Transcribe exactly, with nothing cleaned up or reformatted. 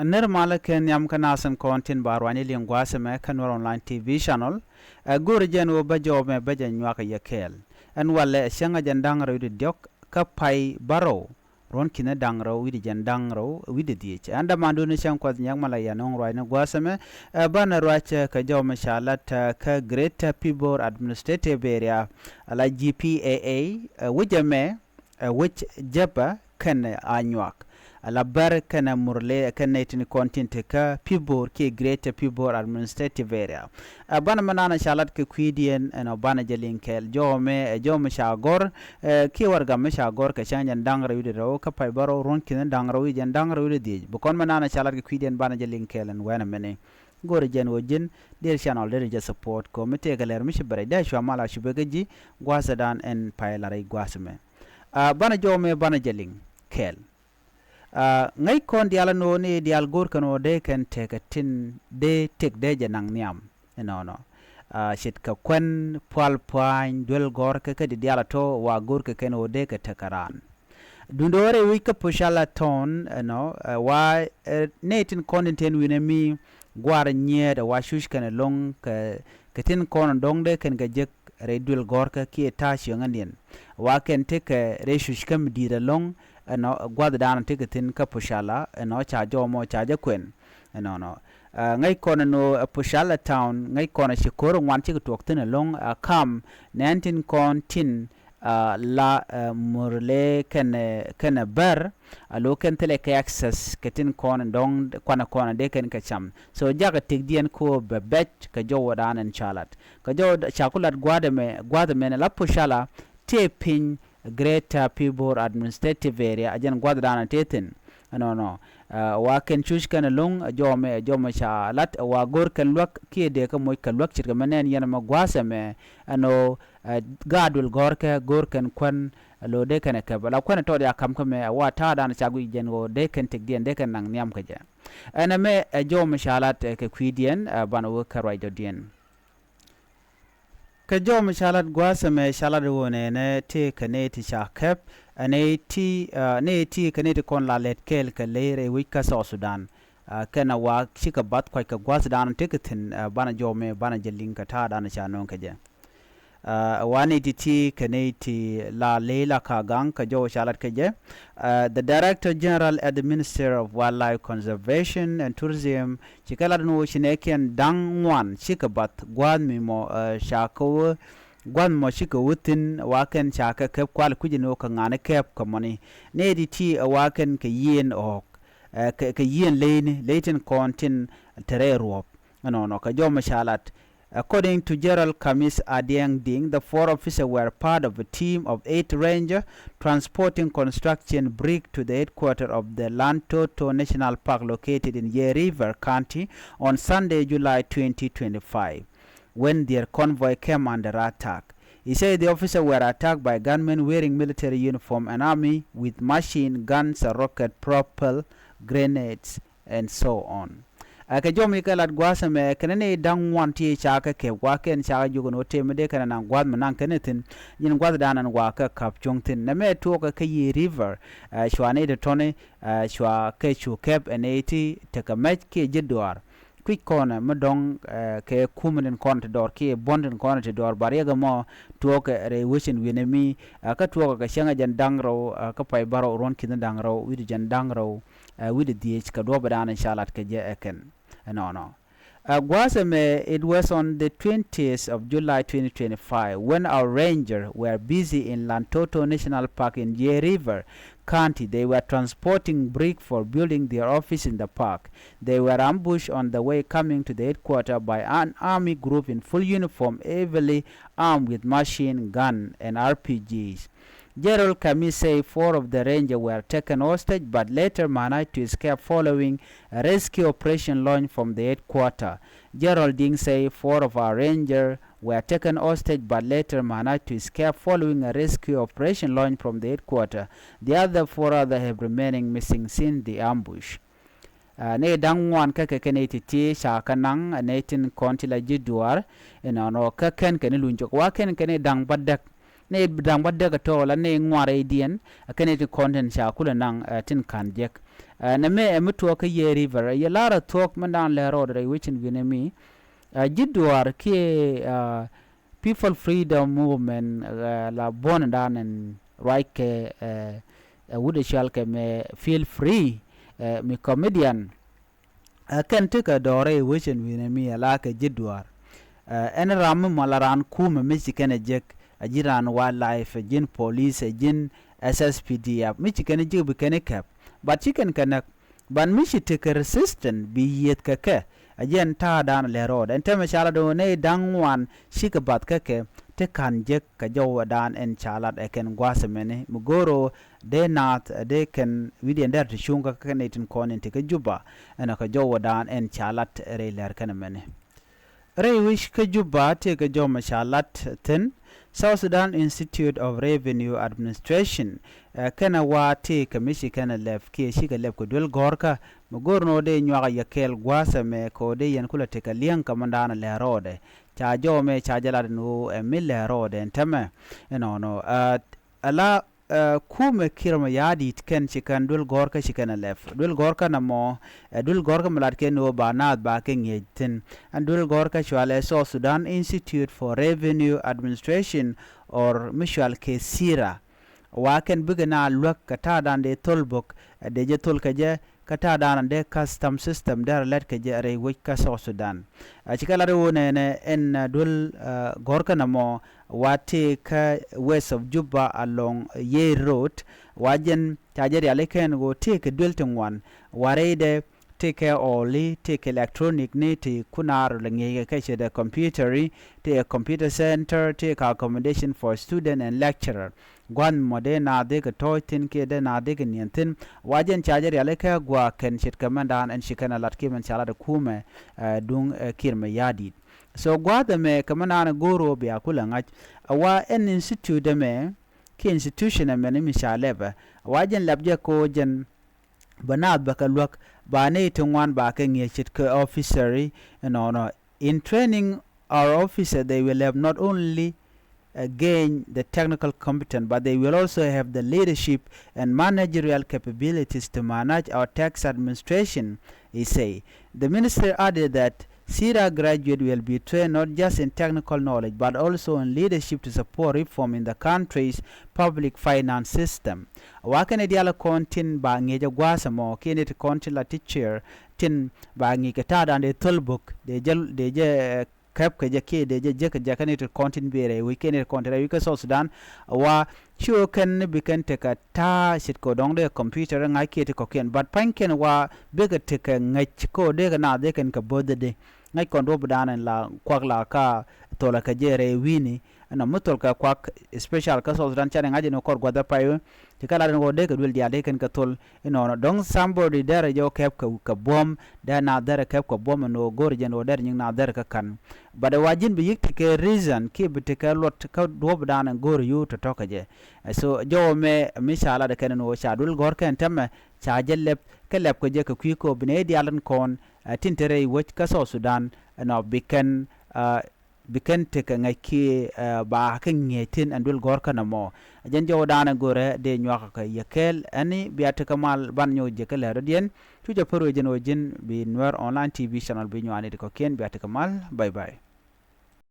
Nir malä kɛ nhiam kä nath tin kɔn tin ba ruany liŋ gua̱a̱th ɛmɛ kä Nuer Online T V channel. Ɛ go̱o̱rä jɛn ɣöö bä jɔw mɛ bä jɛ nyuak ɛ yɛ kɛɛl. Ɛn walɛ ɛ cäŋ ɛ jɛn da̱ŋ rɛw wi̱cdɛ diɔ̱k kä pay bärɔw ruɔ̱n ki̱n da̱ŋ rɛw wi̱cdɛ jɛn da̱ŋ rɛw wi̱cdɛ dhiec. Ɛn dämandu ni cäŋ kuɔth nyɛk malä yɛ nöŋ ruacni gua̱a̱th ɛmɛ. Ɛ banɛ ruac kɛ jɔw mɛ ca lat kä Greater Pibor Administrative Area, ala G P A A, ɛ wi̱c ɛmɛ ɛ wec Jebä kɛnɛ Anyuak, ala Bär kɛnɛ Murle, kɛnɛ tin kɔn tin te kä Pibor kiɛ Greater Pibor Administrative Area. Ɛ banɛ mɛ nanɛ ca lat kɛ kui̱diɛn ɛnɔ banɛ jɛ liŋ kɛɛl. Jɔw mɛ ɛ jɔw mɛ ca gɔ̱r, ɛ kiɛ warɛgak mɛ ca gɔ̱r kɛ cäŋ jɛn da̱ŋ rɛw wi̱cdɛ rɛw kä pay bärɔw ruɔ̱n ki̱n da̱ŋ rɛw wi̱cdɛ jɛn da̱ŋ rɛw wi̱cdɛ dhiec. Bi kɔn mɛ nanɛ ca lat kɛ kui̱diɛn banɛ jɛ liŋ kɛɛl ɛn wɛnɛ mɛni. Go̱o̱rä jɛn ɣöö ji̱n dier channel deri jɛ support kɛ ɣöö mi tëëkɛ lɛr mi ci bɛ rɛc dee cua mal a cupɛ kä ji̱ gua̱a̱thdan ɛn pay la rɛc gua̱a̱th ɛmɛ. Ɛ banɛ jɔw mɛ banɛ jɛ liŋ kɛɛl. Ɛ ŋäc kɔn diaal ɛn ɣöö ni diaal go̱o̱r kɛn ɣöö dee kɛn tekɛ tin dee tëk dee jɛ naŋ nhiam. Ɛnɔnɔ. Ɛ ce̱tkɛ kuän pual pua̱a̱ny duel gɔ̱rkä kä di diaal ɛ tɔ̱ wa go̱o̱r kɛ kɛn ɣöö dee kɛ tekɛ raan. Duundɛ ɣöö rɛy wec kä Pucala Town ɛnɔ, ɛ wa, ɛ nɛy tin kɔn tin te wi̱nɛ mi gua̱a̱r nyiet ɛ wa cuc kɛn ɛlɔ̱ŋ kɛ, kɛ tin kɔn dɔ̱ŋ dee kɛn kɛ jek rɛy duel gɔ̱rkä kiɛ ta̱a̱ cieŋädiɛn. Wa kɛn tekɛ rɛy cuc kä mi di̱i̱t ɛlɔ̱ŋ ɛnɔ, gua̱thdan tekɛ thi̱n kä Pucala ɛnɔ ca jɔw mɔ ca jɛ kuɛn. Ɛnɔnɔ. Ɛ ŋäc kɔn ɛn ɣöö ɛ Pucala Town ŋäc kɔn ɛ ci ko̱r ŋuan cikɛ tuɔɔk thi̱n ɛlɔ̱ŋ, ɛ kam nɛn tin kɔn tin, ɛ la, ɛ Murle kɛnɛ, kɛnɛ Bär, alo kɛn thilɛ kɛ access kɛ tin kɔn dɔ̱ŋ kuanɛ kɔn dee kɛn kɛ cam. So jakɛ tëkdiɛn kɛ ɣöö bɛ bɛc kɛ jɔwdan ɛn ca lat. Kɛ jɔw ca ku lat gua̱a̱th ɛmɛ, gua̱a̱th ɛmɛn la Pucala tëë piny Greater Pibor Administrative Area, a jɛn gua̱thdan a tëë thi̱n. Ɛnɔnɔ. Ɛ wa kɛn cuc kɛn ɛlɔ̱ŋ, ɛ jɔw mɛ, ɛ jɔw mɛ ca lat, ɛ wa go̱o̱r kɛn luäk kiɛ dee kɛ moc kɛ luäk ce̱tkɛ mɛ nɛn yɛn ɛmɛ gua̱a̱th ɛmɛ, ɛn ɣöö, ɛ, gaat duel gɔ̱rkä, go̱o̱r kɛn kuän, ɛ lo̱o̱ dee kɛn ɛ kɛp. Ala kuän ɛ tɔt ya ka̱m kä mɛ, ɛ wa ta̱a̱dan ca guic jɛn ɣöö dee kɛn tëkdiɛn, dee kɛn naŋ nhiam kä jɛ. Ɛn ɛmɛ, ɛ jɔw mɛ ca lat, ɛ kɛ kui̱diɛn, ɛ banɛ wä kɛ ruacdɔ̱diɛn. Kɛ jɔw mɛ ca lat gua̱a̱th ɛmɛ ca lat ɣöö nɛnɛ tëë kɛ nɛy ti ca kɛp, ɛ nɛy ti, ɛ nɛy ti kɛ nɛy ti kɔn la lɛt kɛɛl kɛ ley rɛy wec kä South Sudan. Ɛ kɛn ɛ wa cikɛ bath kuac kɛ gua̱a̱thdan tekɛ thi̱n, ɛ banɛ jɔw mɛ banɛ jɛ liŋ kɛ ta̱a̱dan ca nööŋ kɛ jɛ. Ɛ wa nɛy ti ti kɛ nɛy ti la ley la ka gaŋ kɛ jɔw ca lat kɛ jɛ. Ɛ the Director General at the Ministry of Wildlife Conservation and Tourism, ci kɛ lat ni ɣöö ci nɛɛkiɛn da̱ŋ ŋuan cikɛ bath gua̱a̱th mi mɔ, ɛ ca kɛ wä gua̱a̱th mɔ cikɛ wä thi̱n wa kɛn ca kɛ kɛp kual kui̱c ni ɣöö kɛ ŋa̱ni kɛp kɛ mɔni. Nɛy ti ti ɛ wa kɛn kɛ yieen ɣɔ̱ɔ̱k, ɛ kɛ, kɛ yieen leyni, ley tin kɔn tin te rɛy ruɔ̱p. Ɛnɔnɔ kɛ jɔw mɛ ca lat. According to General Kamis Adieng Ding, the four officers were part of a team of eight ranger transporting construction brick to the headquarters of the Lantoto National Park located in Yei River County on Sunday, July twenty twenty-five, when their convoy came under attack. He said the officers were attacked by gunmen wearing military uniform and army with machine guns and rocket propelled grenades and so on. Ɛ kɛ jɔw mi kɛ lat gua̱a̱th ɛmɛ kɛnɛ ni da̱ŋ ŋuan ti ca kɛ kɛp wa kɛn ca kɛ jiök ɛn ɣöö tëë mi dee kɛn ɛ naŋ gua̱a̱th mi naŋ kɛn ɛ thi̱n. Nyin gua̱a̱thdan ɛn wa kɛ ka̱p cuɔ̱ŋ thi̱n. Nɛmɛ tuɔɔkɛ kä Yei River, ɛ cua ni ti tɔ̱ni, ɛ cua kɛ cu kɛp ɛ ni ti tekɛ mɛc kiɛ ji̱ duaar. Kui̱c kɔnɛ mi dɔ̱ŋ, ɛ kɛ kumɛ tin kɔn ti dɔɔr kiɛ buɔ̱n tin kɔn ti dɔɔr ba riɛk ɛmɔ tuɔɔkɛ rɛy wecin wi̱nɛ mi, ɛ kä tuɔɔkɛ kɛ cäŋ ɛ jɛn da̱ŋ rɛw, ɛ kä pay bärɔw ruɔ̱n ki̱n da̱ŋ rɛw wi̱cdɛ jɛn da̱ŋ rɛw, ɛ wi̱cdɛ dhiec kɛ duɔ̱ɔ̱pdan in ca lat kɛ jɛ ɛ kɛn. Ɛnɔnɔ. Ɛ gua̱a̱th ɛmɛ, it was on the twentieth of July twenty twenty-five when our ranger were busy in Lantoto National Park in Yei River County. They were transporting brick for building their office in the park. They were ambushed on the way coming to the headquarters by an army group in full uniform, heavily armed with machine gun and R P Gs. General Kami say four of the ranger were taken hostage but later managed to escape following a rescue operation launched from the headquarters. General Ding say four of our ranger were taken hostage but later managed to escape following a rescue operation launched from the headquarters. The other four others have remaining missing since the ambush. Ɛ nɛy da̱ŋ ŋuan kä kɛ kɛ nɛy ti ti ca kɛ naŋ, ɛ nɛy tin kɔn ti la ji̱ duaar. Inɔnɔ kä kɛn kɛ ni luny cok wa kɛn kɛ nɛy da̱ŋ bädäk. Nɛy da̱ŋ bädäk ɛ tɔ̱ la nɛy ŋuan rɛydiɛn, ɛ kɛ nɛy ti kɔn tin ca kulɛ naŋ, ɛ tin ka̱n jek. Ɛ nɛmɛ ɛ mi tuɔɔk kä Yei River, ɛ yɛ lar ɛ thuɔ̱k min da̱a̱n lɛ rɔɔdɛ rɛy wecin wi̱nɛ mi. Ɛ ji̱ duaar kiɛ ɛ People Freedom Movement ɛ la buɔ̱n da̱a̱n ɛn ruac kɛ ɛ ɛ wut ɛ cual kɛ mɛ Feel Free ɛ mi comedian. Ɛ kɛn tekɛ dɔɔrɛ i̱ wecin wi̱nɛ mi ala kɛ ji̱ duaar. Ɛ ɛn ram mi mɔl a raan kumɛ mi ci kɛn ɛ jek, a ji̱n raan wildlife, a ji̱n police, a ji̱n S S P D F, mi ci kɛn ɛ jek bi kɛn ɛ kɛp. But ci kɛn kɛ näk, but mi ci tekɛ resistant bi yieth kɛ kɛ. A jiɛn ta̱a̱ daan lɛ rɔɔdɛ ɛn tɛmɛ ca lat ɣöö nɛy da̱ŋ ŋuan cikɛ bath kä kɛ ti ka̱n jek kɛ jɔwä daan ɛn ca lat ɛ kɛn gua̱a̱th ɛmɛni mi go̱o̱r ɣöö dee naath ɛ dee kɛn wi̱cdiɛn dɛr ti cuŋ kä kɛn nɛy tin kɔn in ti kä Juba. Ɛn ɛ kɛ jɔwä daan ɛn ca lat ɛ rɛy lɛr kɛn ɛmɛni. Rɛy wi̱c kä Juba tëëkɛ jɔmɛ ca lat thi̱n. South Sudan Institute of Revenue Administration ɛ kɛnɛ wa tëëkɛ mi ci kɛnɛ lɛp kiɛ cikɛ lɛp kɛ duel gɔ̱rkä mi go̱r ni ɣöö dee nyuak a yɛ kɛɛl gua̱a̱th ɛmɛ kɛ ɣöö dee yɛn kulɛ tekɛ li̱eŋ kɛ mindaanɛ lɛ rɔɔdɛ. Ca jɔmɛ ca jɛ lat ni ɣöö ɛ mi lɛ rɔɔdɛ ɛn tɛmɛ. Ɛnɔnɔ ɛ ala ɛ kumɛ Kiir Mayardit kɛn ci kɛn duel gɔ̱rkä ci kɛn ɛ lɛp. Duel gɔ̱rkä nɔmɔ ɛ duel gɔ̱rkä mi lat kɛn ni ɣöö ba naath ba kɛ ŋi̱eec thi̱n. Ɛn duel gɔ̱rkä cual ɛ South Sudan Institute for Revenue Administration or mi cual kɛ SIRA. Wa kɛn bikɛ na luäk kɛ ta̱a̱dan dee thol bök ɛ dee jɛ thol kɛ jɛ kä ta̱a̱dan dee custom system dee rɛ lɛt kɛ jɛ rɛy wec kä South Sudan. Ɛ ci kɛ lat ɣöö nɛnɛ ɛn duel gɔ̱rkä nɔmɔ wa tëë kä west of Juba along Yei Road. Wa jɛn ca jɛ rialikä ɛn ɣöö tëë kɛ duel ti ŋuan wa rɛydɛ tëë kɛ ɔɔli tëë kɛ electronic ni ti kun a rɔ lɛ ŋi̱eec kɛ kɛ cɛ dɛ computer i̱ tëë kɛ computer center tëë kɛ accommodation for student and lecturer. Gua̱n mɔ dee naath dee kɛ tɔ̱ɔ̱c thi̱n kiɛ dee naath dee kɛ niɛn thi̱n. Wa jɛn ca jɛ rialikä gua̱a̱ kɛn ce̱tkɛ mɛn daan ɛn ci kɛn a lat kiɛ mɛn ca lat ɛ kumɛ ɛ duŋ ɛ Kiir Mayardit. So gua̱a̱th ɛmɛ kɛ mɛn daan ɛ go̱o̱r ɣöö bia kulɛ ŋa̱c ɛ wa ɛn institute ɛmɛ kiɛ institution ɛmɛ ni mi ca lɛpɛ ɛ wa jɛn lɛp jɛ ko̱ jɛn bä naath bä kɛ luäk ba nɛy ti ŋuan ba kɛ ŋi̱eec ce̱tkɛ officer i̱ ɛnɔnɔ. In training our officer, they will have not only uh, gain the technical competence, but they will also have the leadership and managerial capabilities to manage our tax administration, he said. The minister added that SIRA graduate will be trained not just in technical knowledge, but also in leadership to support reform in the country's public finance system. Wa kɛn i̱ diaal kɔn tin ba ŋi̱eec ɛ gua̱a̱th ɛmɔ kiɛ ni ti kɔn tin la teacher tin ba ŋi̱i̱c kɛ ta̱a̱dan dee thöl bök dee jɛ dee jɛ kɛp kɛ jɛ kiɛ dee jɛ jek kɛ jɛ kɛn i̱ ti kɔn tin bi rɛy wec kiɛ ni ti kɔn tin rɛy wec kä South Sudan. Wa ci ɣöö kɛn ni bi kɛn tekɛ ta̱a̱ ce̱tkɛ dɔ̱ŋ dee computer ŋa̱c kiɛ ti kɔ̱kiɛn, but pa̱nykiɛn wa bikɛ tekɛ ŋäc kä ɣöö dee kɛ naath dee kɛn kɛ bo̱th dee ŋäc kɔn duɔ̱p dan in la kuak la ka thol kɛ jɛ rɛy wi̱i̱ni. Ɛnɔ mi thol kɛ kuak special kä South Sudan canɛ ŋa̱c in kɔr gua̱th ɛ pay wee ti kɛ lat in ɣöö dee kɛ duel diaal dee kɛn kɛ thol. Inɔnɔ dɔ̱ŋ somebody derɛ jɛ wä kɛp kɛ buɔ̱m dee na derɛ kɛp kɛ buɔ̱m ɛn ɣöö go̱r jɛn ɣöö derɛ nyiŋ na derɛ kä ka̱n. But ɛ wa ji̱n bi yi̱k ti kɛ reason kiɛ bi ti kɛ luɔt kä duɔ̱p dan ɛn go̱r yuu tɔ̱tɔ̱ kɛ jɛ. So jɔwä mɛ mi ca lat ɛ kɛn ɛn ɣöö ca duel gɔ̱r kɛn tɛmɛ ca jɛ lɛp kɛ lɛp kɛ jɛ kɛ kui̱ kɛ ɣöö bi nɛ i̱ diaal in kɔn ɛ tin te rɛy wec kä South Sudan ɛnɔ bi kɛn bi kɛn tekɛ ŋäc kiɛ ba kɛ ŋi̱eec thi̱n ɛn duel gɔ̱r kä nɔmɔ. Jɛn jɔwä daanɛ go̱rɛ dee nyuakä kɛ yɛ kɛɛl ɛni bia tekɛ mal ban nyɔk jɛ kä lɛr rɔ̱diɛn. Cu jɛ pär wee jɛn wä ji̱n bi Nuer Online T V channel bi nyuani ti kɔ̱kiɛn bia tekɛ mal. Bye bye.